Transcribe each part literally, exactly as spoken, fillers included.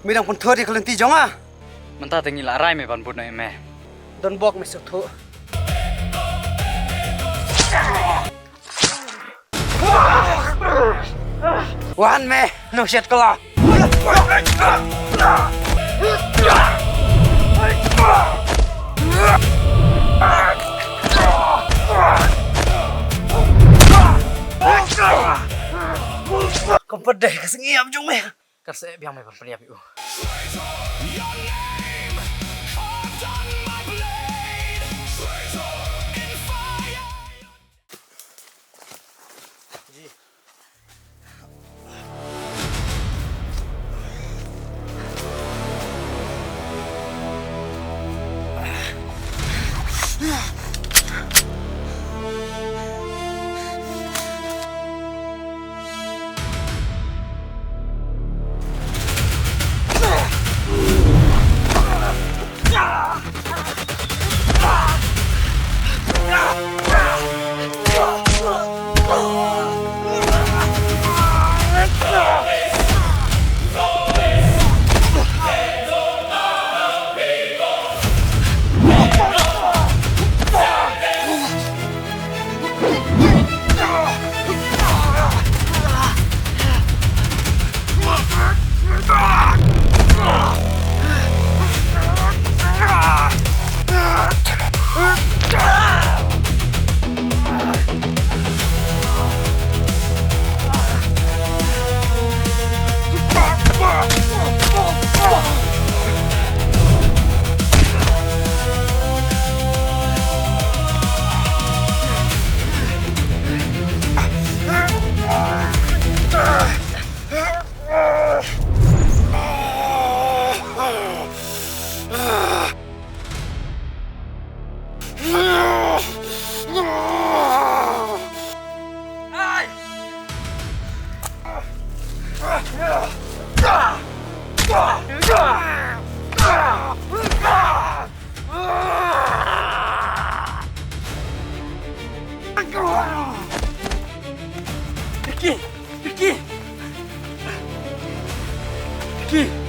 Me dang pynthut ïa ka lynti jong nga. Mynta te ngi la rai me ban bud noh ïa me. Don bok me sngewthuh. Wan me, nong shet kala. Kam pat dei ka sngi ïap jong me. Kan sa eh biang me ban pynïap ïa u. Vicky! Vicky! Vicky!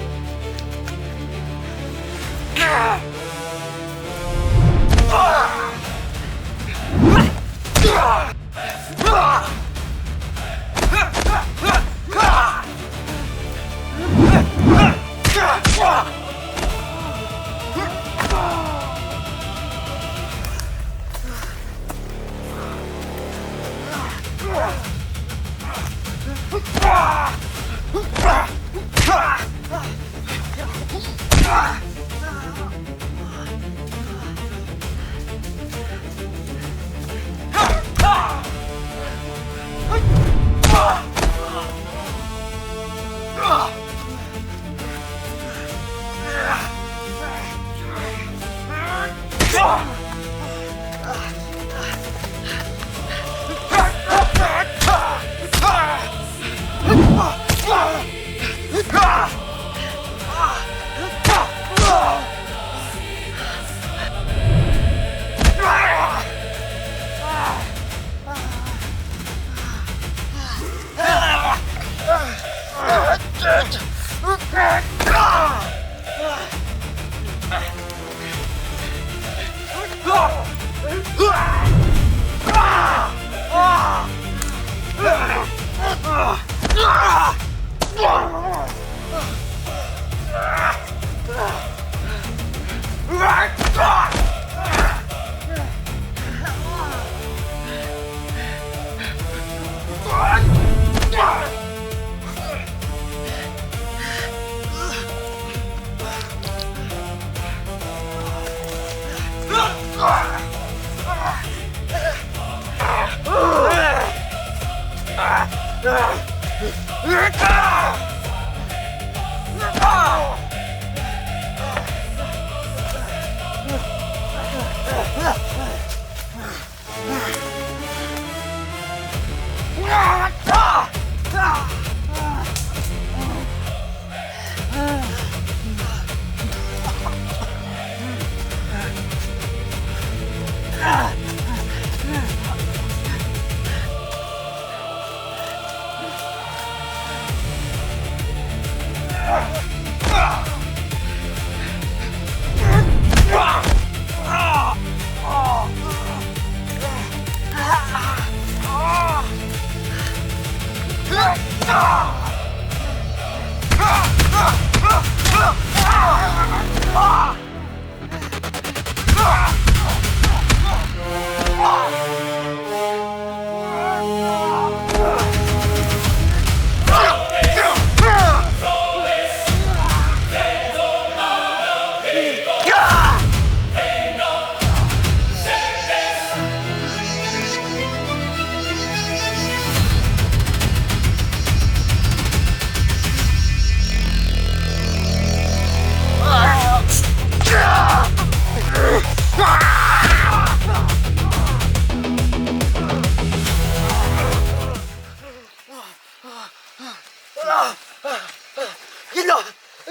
Kino,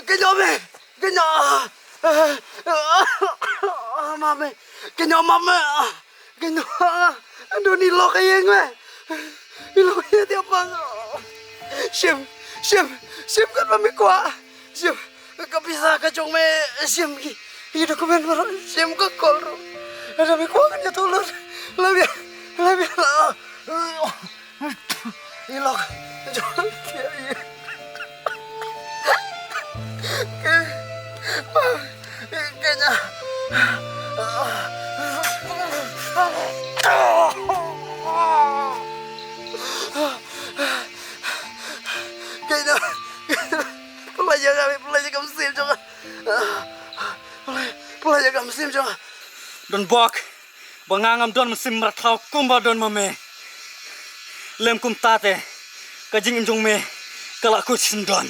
kino me, kino. Mame, kino mame. Kino, ando ni lok ayeng me. Ni lok ayeng tiap pas. Sim, sim, sim kat mame kwa. Sim, ka pisa ka jong me, sim ki. Ki dokumen baroh, sim ka kol ro. Ada me kwa kan ya tulur. Labia, labia. Ilok. Jom. Kenya. Kenya. Pelai ïa kami, pelai ïa ka mynsiem jong nga. Pelai, pelai ïa ka mynsiem jong nga. Don bok. Ba nga ngam don mynsiem mraw kumba don ma me. Lem kumta te ka jingim jong me ka la kut sngewdon.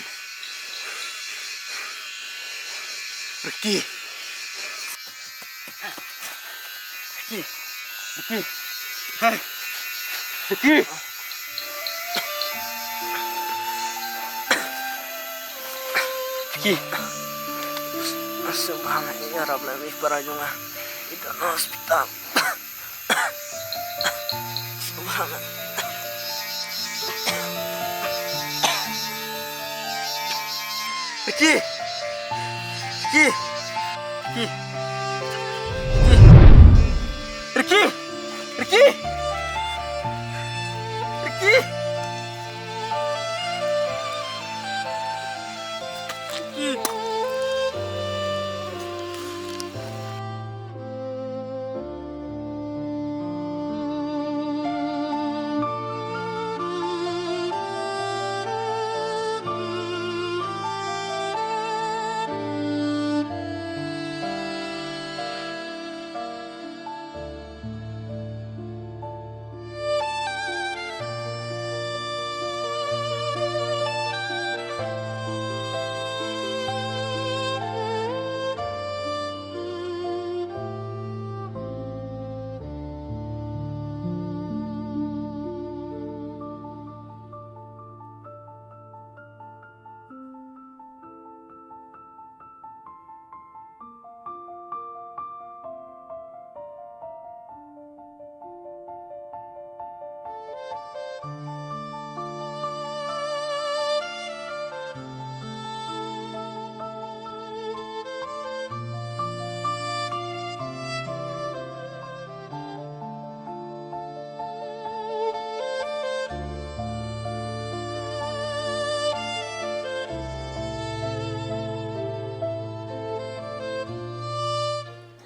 Ricky. Ricky. Ricky. Hey. Ricky. Ricky. Sngewbha nga ïarap lem ïa i para jong nga. I don ha hospital. Ricky! Ricky! Ricky! Ricky! Ricky! Ricky!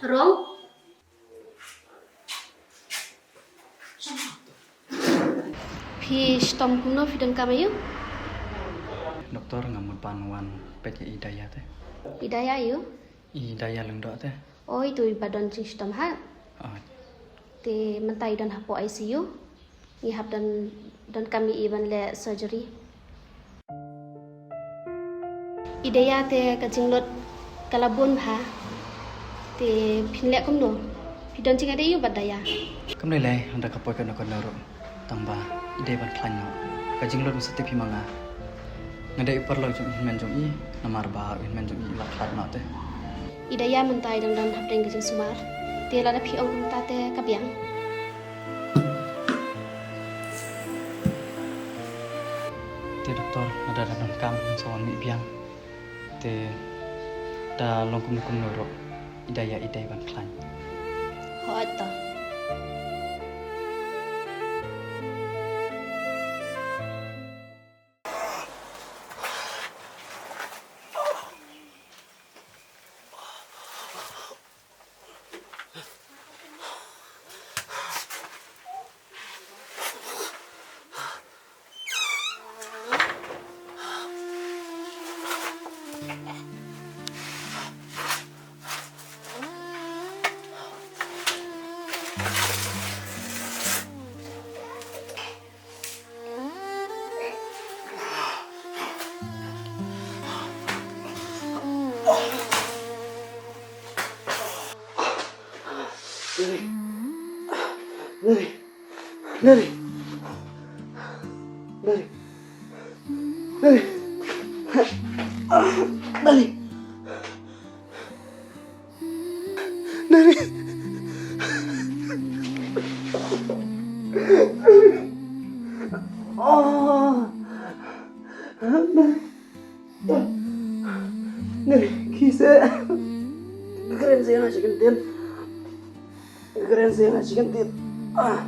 Rong. Phi shitom kumno, phi donkam aïu? Doktor, nga mut ban wan peit ïa i Daya te. I Daya aïu? I Daya Lyngdoh te. Oi, to i ba don jingshitom ha. Ah. Te mynta i don hapoh I C U. Ngi hap don, donkam ïa i ban leh surgery. I Daya te ka jinglut ka la bun bha. Te phin leh kumno? Phi don jingïadei aïu bad Daya? Kam lei lei, hynda ka poi kano kano ruh. Tang ba i dei ban khlaiñ noh. Ka jinglut mynta te phi ma nga. Nga dei u paralok jong u hynmen jong i, namar ba u hynmen jong i u la khlad noh te. I Daya mynta i dang don hapdeng ka jingsumar. Te lada phi ong kumta te ka biang. Te doktor, lada da donkam ngan sa wan mih biang. Te da long kumno kumno ruh, i Daya i dei ban khlaiñ. Hooid to. Nari. Nari. Nari. Nari. Nari. Nari. Oh. Nari. Nari, khie seh. Kren seh nga sha kyntien. Kren seh nga sha kyntien. Ah.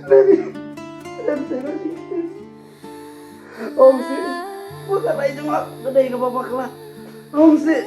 Nari, kren seh nga sha kyntien. Ong sih, ba ka rai jong nga ka dei kaba bakla. Ong sih.